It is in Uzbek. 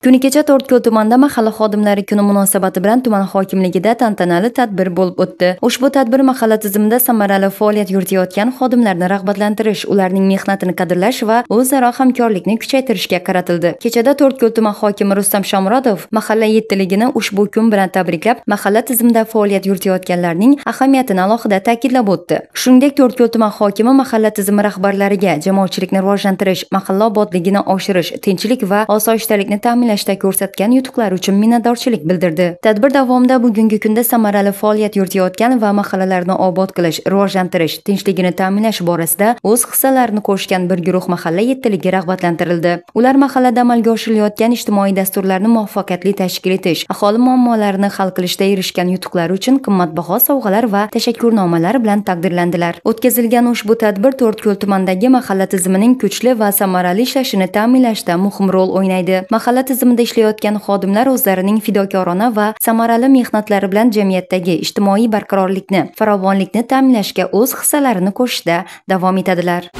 Kuni kecha To'rtko'l tumanida mahalla xodimlari kuni munosabati bilan tuman hokimligida tantanali tadbir bo'lib o'tdi. Ushbu tadbir mahalla tizimida samarali faoliyat yuritayotgan xodimlarni rag'batlantirish, ularning mehnatini qadrlash va o'zaro hamkorlikni kuchaytirishga qaratildi. Kechada To'rtko'l tuman hokimi Rustam Shomurodov mahalla yettiligini ushbu kun bilan tabriklab, mahalla tizimida faoliyat yuritayotganlarning ahamiyatini alohida ta'kidlab o'tdi. Shuningdek, To'rtko'l tuman hokimi mahalla tizimi rahbarlariga jamoatchilikni rivojlantirish, mahalla obodligini oshirish, tinchlik va osoyishtalikni ta'minlash ko'rsatgan yutuqlari uchun minnatdorchilik bildirdi. Tadbir davomida bugungi kunda samarali faoliyat yuritayotgan va mahallalarni obod qilish, rivojlantirish, tinchligini ta'minlash borasida o'z hissalarini qo'shgan bir guruh mahalla yettiligi rag'batlantirildi. Ular mahallada amalga oshirilayotgan ijtimoiy dasturlarni muvaffaqiyatli tashkil etish, aholi muammolarini hal qilishda erishgan yutuqlari uchun qimmatbaho sovg'alar va tashakkurnomalar bilan taqdirlandilar. O'tkazilgan ushbu tadbir To'rtko'l tumanidagi mahalla tizimining kuchli va samarali ishlashini ta'minlashda muhim rol o'ynaydi. Mahalla tizimida ishlayotgan xodimlar o'zlarining fidokorona va samarali mehnatlari bilan jamiyatdagi ijtimoiy barqarorlikni, farovonlikni ta'minlashga o'z hissalarini qo'shishda davom etadilar.